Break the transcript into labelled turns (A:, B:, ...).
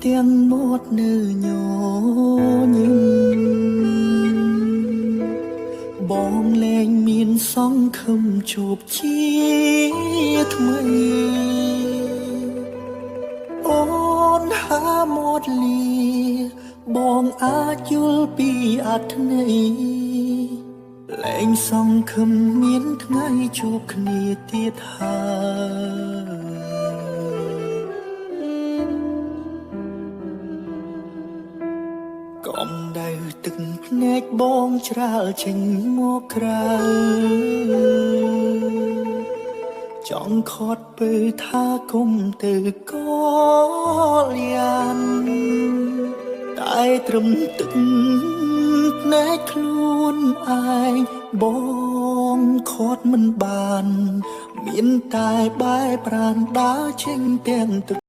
A: ទាំងមាត់នៅញញឹមបងលែងមានសង្ឃឹមជួបជាថ្មីអូនហាមាត់លាបងអាចយល់ពីអត្ថន័យលែងសង្ឃឹមមានថ្ងៃជួបគ្នាទៀតហើយ កំដៅទឹកភ្នែកបងច្រាលចេញមកក្រៅចង់ខត់ពើថាគុំទៅកលយ៉ានតែត្រឹមទឹកភ្នែកខ្លួនឯងបងខត់មិនបាន មានតែបែប្រានដើរចេញទាំងទឹក។